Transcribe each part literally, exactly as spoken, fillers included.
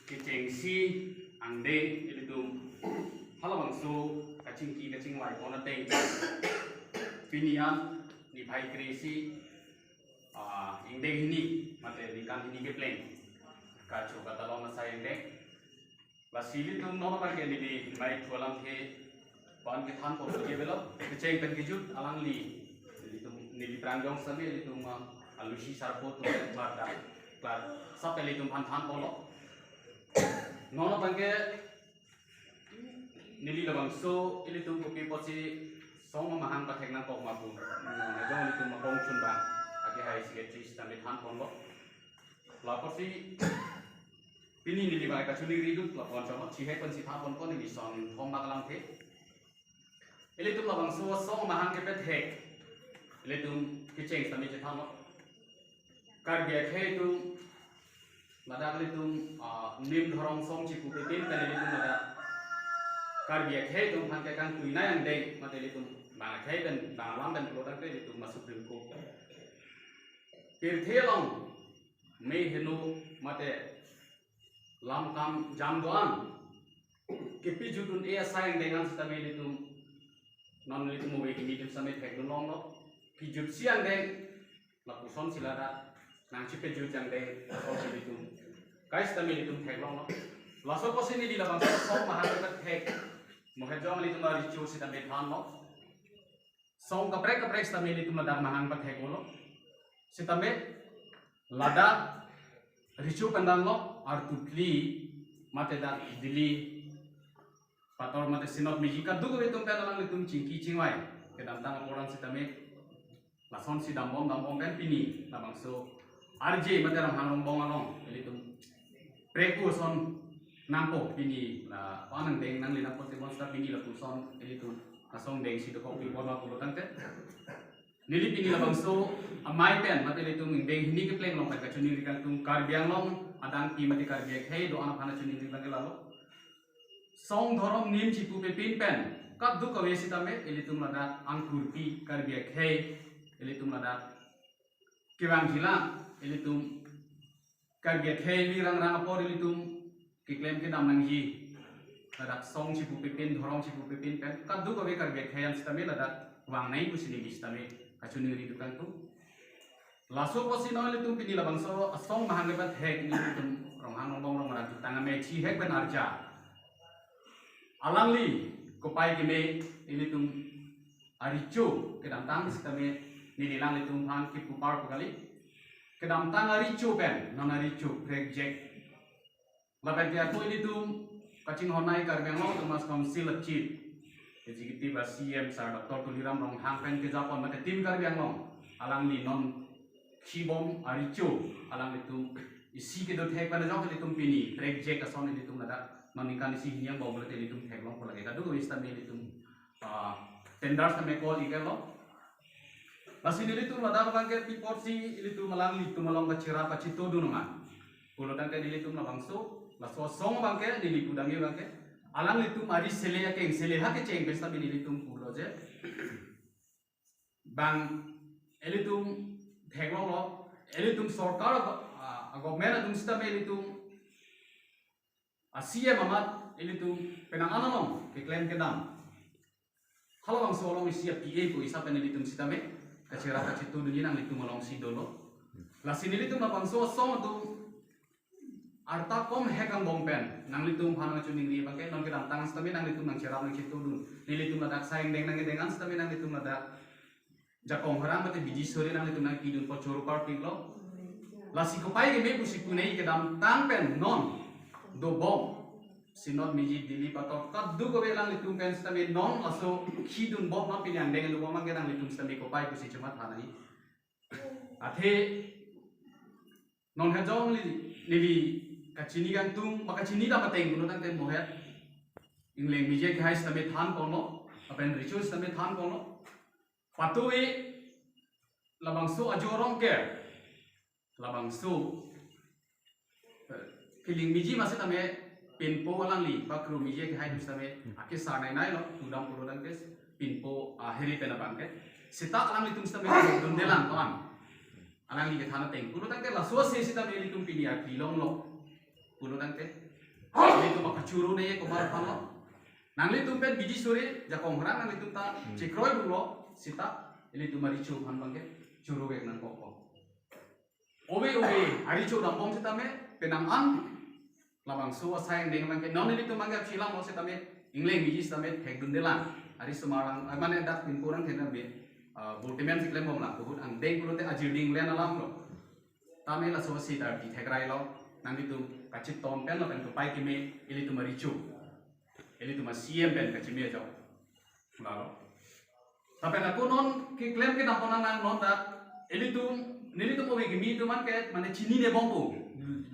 kechengsi angdeng ilitum halabangso kachingki kachingvai pon ateng pini an niphai kre-isi, ah, ingdeng hini mate ningkan hini kepleng kacho katalon asai angdeng. Lasi ilitum non abangke neli mai thu alamthe pon kethan pon ke belo, kecheng pen kejut alangli, ilitum neli pranjong sami ilitum, ah, alusi sarpo atum pen barda klar sap ilitum phan than polo. Non abangke neli labangso ilitum kopi apotsi song amahang pathek nangkok ma pu, hmm, ajong ilitum akong chunbang ake hai secretary sitame than ponlo. La apotsi pini neli bang kachoningri dun lapon chong chihek pensi than pon pon neli son thom bak alamthe. Ilitum labangso song amahang kepethek ilitum kecheng sitame chethanlo. Karbi akhei atum ladak ilitum, ah, nim dhorong song chipu pepin pen ilitum ladak Karbi akhei atum aphan kekangtui nai angdeng mate ilitum bang akhei pen bang alam pen pulo tangte ilitum ma Supreme Court pirthe along me heno mate lam kam jam do-an kepejut un-e asai angdeng an sitame ilitum non ilitum ove kimi atum sitame thekdun longlo. Kejutsi angdeng lapuson si ladak nangchipejut angdeng lapuson si ilitum kai sitame ilitum theklonglo. Laso apotsi neli labangso song amahang kepethek mohet jong ilitum aricho sitame thanlo. Song kaprek kaprek sitame ilitum ladak amahang pathek-olo. Sitame ladak richo pen damlo artutli mate dak Delhi pator mate Synod meji kadokave atum pen alanglitum chingki chingvai kedamtang apor an sitame lasonsi dambom dambom pen pini labangso R J mate Ronghang Rongbong along ilitum preku ason nangpo pini la panang deng nangli nangpo tebon sita pini lapuson ilitum asong dengsi dokok pipon ma pulo tangte neli pini labangso amei pen mate ilitum ingdeng hini kepleng along pen kachoningri kangtung Karbi Anglong adang pi mate Karbi akhei do-an aphan kachoningri bang ke lalo. Song dhorom nim chipu pepin pen kadokave sitame ilitum ladak angkurpi Karbi akhei ilitum ladak kevang jila ilitum Karbi akhei rirang rang apor ilitum keklem kedam nangji. Ladak song chipu pepin, dhorom chipu pepin pen kadokave Karbi akhei an sitame ladak vang nai pusi neli sitame kachoningri dun kangtung. Laso apotsi non ilitum pini labangso asong amahang kepethek ilitum Ronghang Rongbong Rongrat jutang amei chihek pen arja. Alangli kopai keme ilitum aricho kedamtang sitame neli alanglitum aphan kipu par pu kali. Kedamtang aricho pen non aricho prek jek. Lapen ke ako ilitum kachinghon nai Karbi Anglong Autonomous Council a Chief Executive a C M Sir Doctor Tuliram Ronghang pen kejapon mate Team Karbi Anglong alangli non khibom aricho alanglitum isi kedo thek pen ajok ilitum pini prek jek ason ilitum ladak non ningkan isi hini angbong pulote ilitum theklongpo lake kadokave sitame ilitum, ah, tender sitame call ikelo. Lasi nelitum ladak abangke pi apotsi ilitum alanglitum along kachirap kachitodun nang pulo tangte nelitum labangso laso asong abangke neli pudamji abangke alanglitum ari sele akeng sele ha kecheng pen sitame nelitum pulo je bang ilitum theklonglo ilitum sorkar, ah, government atum sitame ilitum a C M amat ilitum penang an along keklem kedam halabangso along isi a P A pu isi pen ilitum sitame kachirap kachitodunji nanglitum alongsi dolo. Lasi nelitum labangso asong atum arta kom hek angbong pen nanglitum aphan nangchoningri abangke non kedamtang sitame nanglitum nangchirap nangchitodun nelitum ladak asai angdeng nangkedeng an sitame nanglitum ladak jakong harang mate bidi sore nanglitum nangpidunpo choro parpiklo. Lasi kopai keme pusi punei kedamtang pen non dobom Synod meji Delhi pator kadokave alanglitum pen sitame non laso khidunbom ma pini angdeng dobom abangke nanglitum sitame kopai pusi chematha nai. Athe non hajong neli, neli kachini kangtung ba kachini dam ateng pulo tangte mohet ingleng meji kehai sitame than ponlo, lapen richo sitame than ponlo. Patuhi labangso ajorong ke labangso, eh, feeling meji ma sitame pinpo alangli ba kru meji kehai sitame akesar nai nailo, pudam pulo tangte pinpo, ah, heri pen abangke sita alanglitum sitame dundelang kawan. Alangli kethan ateng pulo tangte laso ase sitame ilitum pini arpi longlo pulo tangte Ilitum aphan churu ne komat aphan lo. Nanglitum pen bidi sore jakong harang nanglitum ta chekroi dunlo seta ilitum aricho aphan abangke churu vek nangkokpo. Ove ove aricho dambom setame penang an labangso asai angdeng abangke non ilitum abangke aphilang lo setame ingleng bidi setame thekdundelang. Ari sumar lang, ah, mane dak pinpo rang thena be, ah, botemen si klembomlang, ahut angdeng pulote ajir ding len alam lo. Tame laso si dar di thekrai lo, nanglitum kachitom pen lapen kapai keme ilitum aricho. Ilitum a-C M pen kacheme ajok. Lalo. Lapen ako non keklem kedam pon nang non dak ilitum, nelitum ove kimi atum anke mane chinine bompo.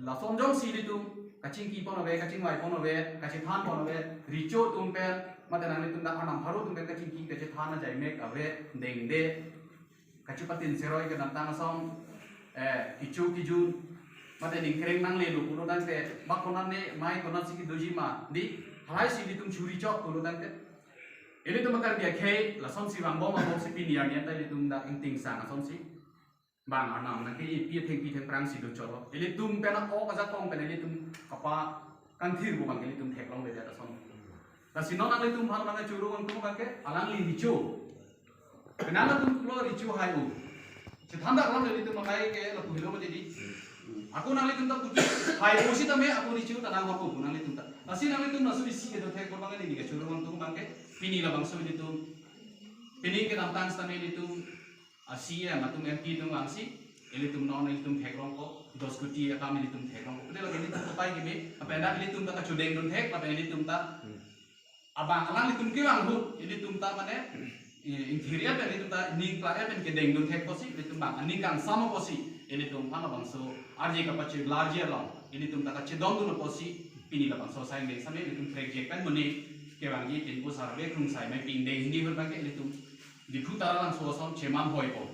Lason jongsi ilitum kachingki pon ave, kachingvai pon ave, kachethan pon ave, richo atum pen, mate nanglitum dak anam pharo atum pen kachingki kachethan ajai mek ave, dengde. Kachepatin seroi kedamtang ason, eh, kichu kijun, mate ningkreng nangle lo pulo tangte, bak konat ne, mai konat si kedoji ma, di, halai si ilitum churi chok pulo tangte. Ilitum akar dia khei, lason si vangbom abom si pini arni anta ilitum dak ingting sang ason si. Bang arnam nangke ipi thengpi thengphrang si do cholo. Ilitum pen a-ok ajakong pen ilitum kapa kangthir pu abang ilitum theklongledet ason. Lasi non nanglitum aphan abang churu abang tum abangke alangli richo. Penang atum pulo richo hai-o. Chethan dak alam ilitum makai ke lapu helo mati di. Ako nanglitum ta puji hai-o sitame ako richo ta nangkok nanglitum ta. Lasi nanglitum laso isi kedo thek abang neli kachuru abang tum abangke pini labangso ilitum. Pini kedamtang sitame ilitum a-C M atum M P atum vangsi, ilitum non ilitum theklongpo, dos kuti akam ilitum theklongpo. Kede lagi ilitum kapai keme, lapen dak ilitum ta kachudeng dun thek, lapen ilitum ta abang alanglitum kevang ahut, ilitum ta mane, eh, ingthir-et pen ilitum ta ning klar-et pen kedeng dun thek apotsi, ilitum bang aning kangsam apotsi, ilitum aphan labangso arje kapachir larje along, ilitum ta kachedon dun apotsi, pini labangso asai angdeng sitame ilitum prekjek pen muni kevangji pinpo sarve krungsai mai pingdeng hini ahut abangke ilitum Diphu Taralangso ason cheman hoipo.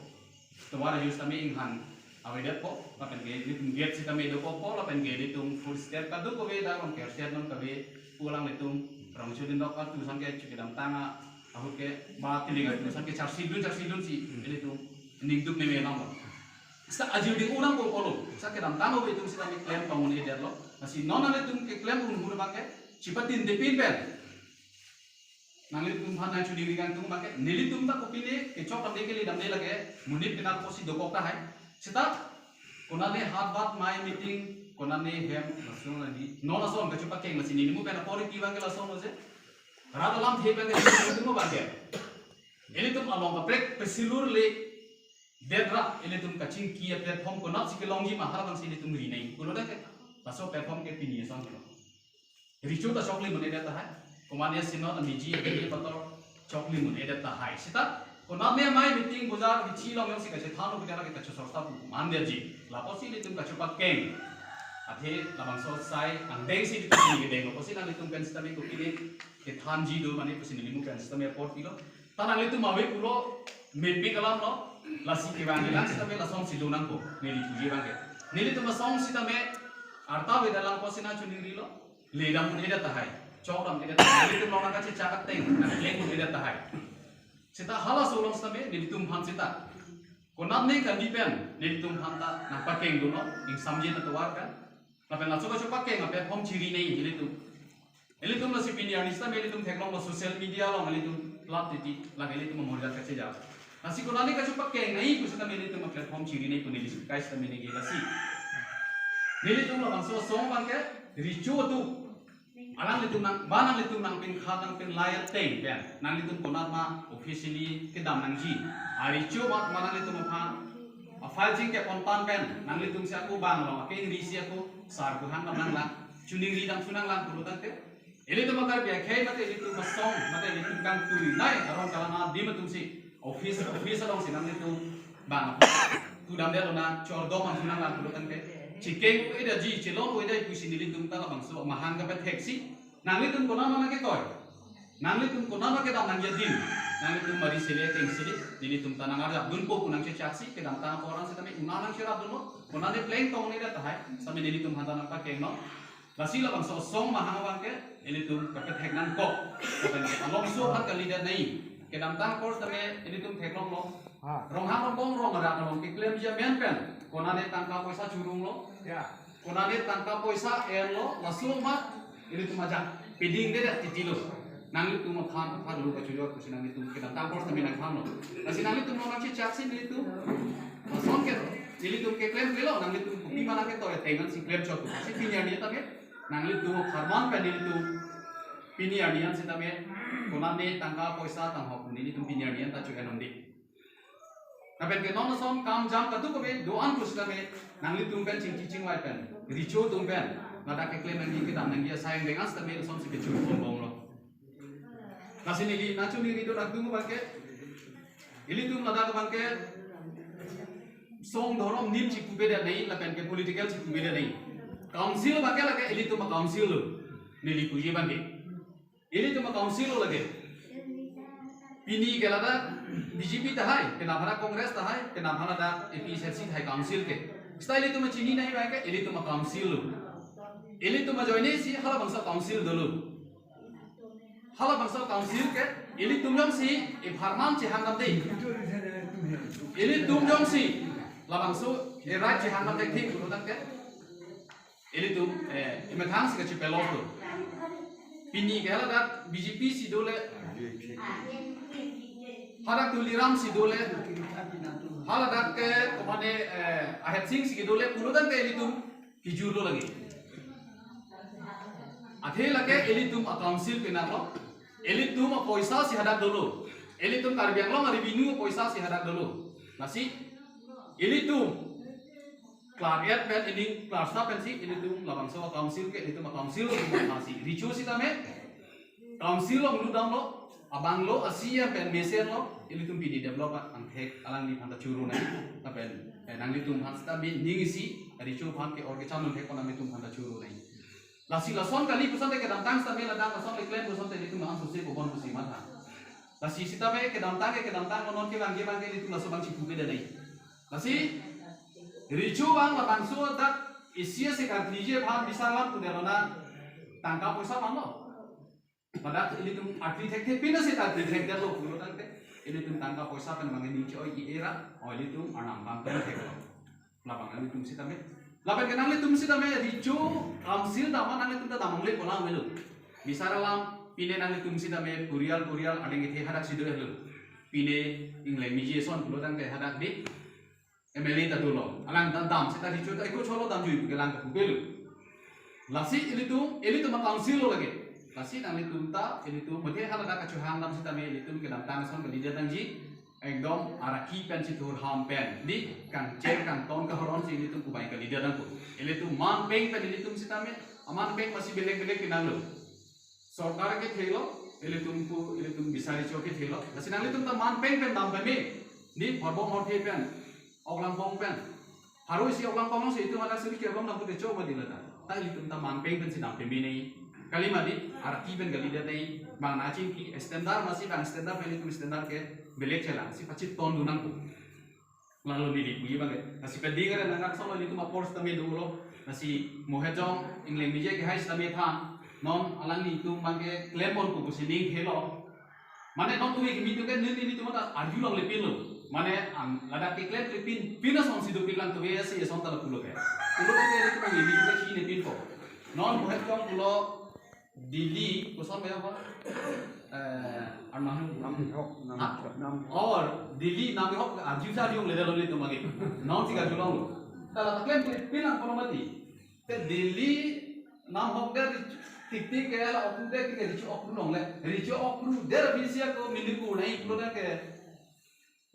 Tovar use tame inghan avedetpo, lapen ke ilitum gate sitame dokokpo, lapen ke ilitum food step kadokave dak rong kerset non kave, pu alanglitum rong chudin dok atu ason ke chu kedamtang ahut ke ba tiling atu ason ke charsidun charsidun si ilitum ningduk meme nanglo. Sa ajir ding unang ko kolo, sa kedamtang ove ilitum sitame klem tong un-edetlo, lasi non nanglitum keklem un-un abangke, chipatindepin pen. Nanglitum aphan nangchuningri kangtung abangke, nelitum ta kopine, kechok damde kele damde lake, monit penang apotsi dokok tahai. Seta, konane hat bat mai meeting, konane hem, lason nadi, non ason kachepakeng lasi nelimu pen apor pi abangke lason lo je. Rat alamthe abangke, nelitum abangke. Ilitum along kaprek pesilur le, detra, ilitum kachingki a-platform konatsi kelongji ma hala abangsi ilitum ri nai. Pulo dak ke, laso platform ke pini ason lo. Richo ta choklim un-edet tahai. Komane si non amiji abidi pator choklim un-edet tahai. Seta, konane mai meeting bojar bichi along jongsi kachethanlo pu dak ke kachosor ta pu man dia ji. Lapotsi ilitum kachepakeng. Athe labangso asai angdeng si ilitum kedenglo. Apotsi nanglitum pen sitame kopine kethanji do mane pusi nelimu pen sitame apor pilo. Ta nanglitum ave pulo mepik alam lo, lasi kevang kelang sitame lasonsi do nangpo, neli puji abangke. Nelitum asong sitame arta avedet lang apotsi nangchuningrilo, le dam un-edet tahai, chok dam un-edet tahai, nelitum along nangkachechak ateng, nangklem un-edet tahai. Seta halaso along sitame, nelitum aphan seta. Konat ne kandi pen, nelitum aphan ta nangpakeng dunlo, ingsamjin atovar pen. Lapen laso kachepakeng a-platform chiri nai, nelitum. Ilitum lasi pini arni sitame ilitum theklonglo social media along ilitum plat titi lake ilitum amorjat kachejak. Lasi konane kachepakeng nai pu sitame ilitum a-platform chiri nai pu neli sukai sitame neli lasi. Nelitum labangso asong abangke richo atum. Alanglitum nang, ba nanglitum nangpinkhat nangpinlai ateng pen. Nanglitum konat ma officially kedam nangji. Aricho ma, ma nanglitum aphan. A-file chingkep pon pan pen. Nanglitum si ako bang along, akengri si ako, sar kuhan dam nanglang. Chuningri damthu nanglang pulo tangte. Ilitum a-Karbi akhei mate ilitum asong, mate ilitum kangtui nai, arong kalang adim atum si, office, office along si nanglitum bang. Tu damde lona, chordom ang sunang lang pulo tangte. Chikeng u-edetji, chelong u-edet pusi nelitum ta labangso, mahang kapathek si. Nanglitum konat ma nangketoi. Nanglitum konat ma kedam nangji adim. Nanglitum mari sele keng sele, nelitum ta nangarjap dunpo pu nangchechak si, kedamtang apor an sitame, unang nangcherap dunlo, konane pleng tong un-edet tahai, sitame nelitum aphan ta nangpakeng non. Lasi labangso asong mahang abangke, ilitum kapethek nangkok. Lapen ke alongso aphan kalidet nai. Kedamtang apor tame ilitum theklonglo. Ha. Ronghang rongbong rong arat along keklemji amen pen. Konane tangka poisa churunglo. Ya. Konane tangka poisa enlo. Laso amat Ilitum ajak peding de dak titi lo. Nanglitum aphan aphan lo kachojor pusi nanglitum kedamtang apor tame nangthanlo. Lasi nanglitum nangchechaksi nelitum. Lason ke nelitum keklem klelo, nanglitum kopi ma nangketok ateng ansi klem chot. Lasi pini arni tame nanglitum apharman pen nelitum pini arni an sitame konane tangka poisa tanghok nelitum pini arni an ta cho-en ongde. Lapen ke non ason kam jam kadokave do-an pusitame nanglitum pen chingki chingvai pen, recho atum pen ladak keklem nangji kedam nangji asai angdeng an sitame lasonsi kechur ponbomlo. Lasi neli nangchini ridun akdung abangke, ilitum ladak abangke song dhorom nim chikupede nai lapen ke political chikupede nai. Council abangke lake ilitum a-council lo. Neli puji abangke ilitum a-council lo lake. Pini ke ladak B J P tahai, penap hadak Congress tahai, penap hadak A P H L C tahai council ke. Seta ilitum chini nai abangke ilitum a-council lo. Ilitum ajoinesi halabangso council dolo. Halabangso council ke ilitum jongsi epharman chehang damde, ilitum jongsi labangso e-right chehang damde thik pulo tangte ilitum eh, emethang si kachepelo to. Pini ke haladak B J P si dole, hadak Tuliram si dole, haladak ke komane eh, Ahet Sing si kedole pulo tangte ilitum kijurlo lagi. Athe lake ilitum a-council penap lo, ilitum apoisa si hadak dolo, ilitum Karbi Anglong a-revenue apoisa si hadak dolo. Lasi ilitum klar-et pen, ining klarsa pensi ilitum labangso a-council ke ilitum a-council lo, lasi recho sitame council along lutdamlo, abang lo, a-C E M pen mesenlo, ilitum pini develop angthek alangliphan ta churu nai. Lapen eh, nanglitum aphan sitame ning isi, recho aphan ke-or kecham nangthek ko nanglitum aphan ta churu nai. Lasi lason kali pusonte kedamtang sitame ladak lason le klem pusonte ilitum langsose kobon pusi matha. Lasi sitame kedamtang ke kedamtang, non ke bangke bangke ilitum laso abang chikupede nai. Lasi recho abang labangso dak isi isi kartiji aphan bisar alam pudelo na tangka poisa abang lo. Ladak ilitum arti thekthe pina si ta arti thekdetlo pulo tangte ilitum tangka poisa pen bang ning choi i era, o ilitum arnam bang pen theklo. Labang nanglitum sitame. Lapen ke nanglitum sitame recho council dam nanglitum ta damong le polang melo. Bisar alam pine nanglitum sitame purial purial adeng kethe hadak si do-etlo. Pine ingleng miji ason pulo tangte hadak di M L A ta dolo. Alang ta dam seta recho ta eko cholo damjui pu ke lang kapupelo. Lasi ilitum, ilitum a-council lo lake. Lasi nanglitum ta, ilitum mate haladak kachohang dam sitame ilitum kedamtang ason kalidet nangji. Ekdom araki pen chithur ham pen. Di kangcher kangton kahoron si ilitum kubai kalidet nangpo. Ilitum manpeng pen ilitum sitame, amanpeng masi belek belek pinanglo. Sorkar kethelo, ilitum pu, ilitum bisari cho kethelo. Lasi nanglitum ta manpeng pen dam peme. Di phorbom horthe pen, oklangpong pen. Haro isi oklangpong si itum hadak suri kebom dam pute cho mati lata. Ta ilitum ta manpeng pen si dam peme nai. Kali mati, araki pen kalidet nai. Bang nachingki standard masi bang standard pen ilitum standard ke belek chelang si pachit ton dunang pu. Lalo neli puji abangke. Lasi peding re nangak solo ilitum apor sitame dolo. Lasi Mohejong ingleng miji ke hai sitame than. Non alanglitum abangke klembon pu pusi ning thelo. Mane non tuve kimi tuve neli nelitum ta arjulongle pinlo. Mane ang ladak keklem klepin pina song si dopik lang tuve si eson ta lapulo ke. Pulo ke nelitum neli tuve si nepinpo. Non Mohejong pulo Delhi, koson ba ya, Pak? Eh, Arnam, Nam Hok, Nam Hah? Hok, Nam Hok. Or Delhi Nam Hok arju sa arjulongledetlo nelitum abangke. Non si arjulonglo. Ta la ta klem klepin lang kono mati. Te Delhi Nam Hok der tik tik ke la okru der ke recho okru longle. Recho okru der bisi ako mili ku nai pulo tangte.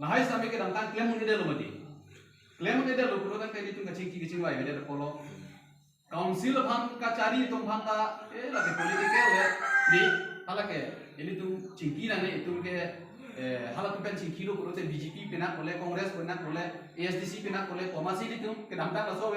Lahai sitame kedamtang klem un-edetlo mati. Klem un-edetlo pulo tangte ilitum kachingki kachingvai avedet apotlo. Council aphan kachari atum aphan ta, eh, lake political le, di, halake, ilitum chingki nangne itum ke, eh, halatum pen chingkilo pulote B J P penap kole, Congress penap kole, A S D C penap kole, komatsi ilitum kedamtang laso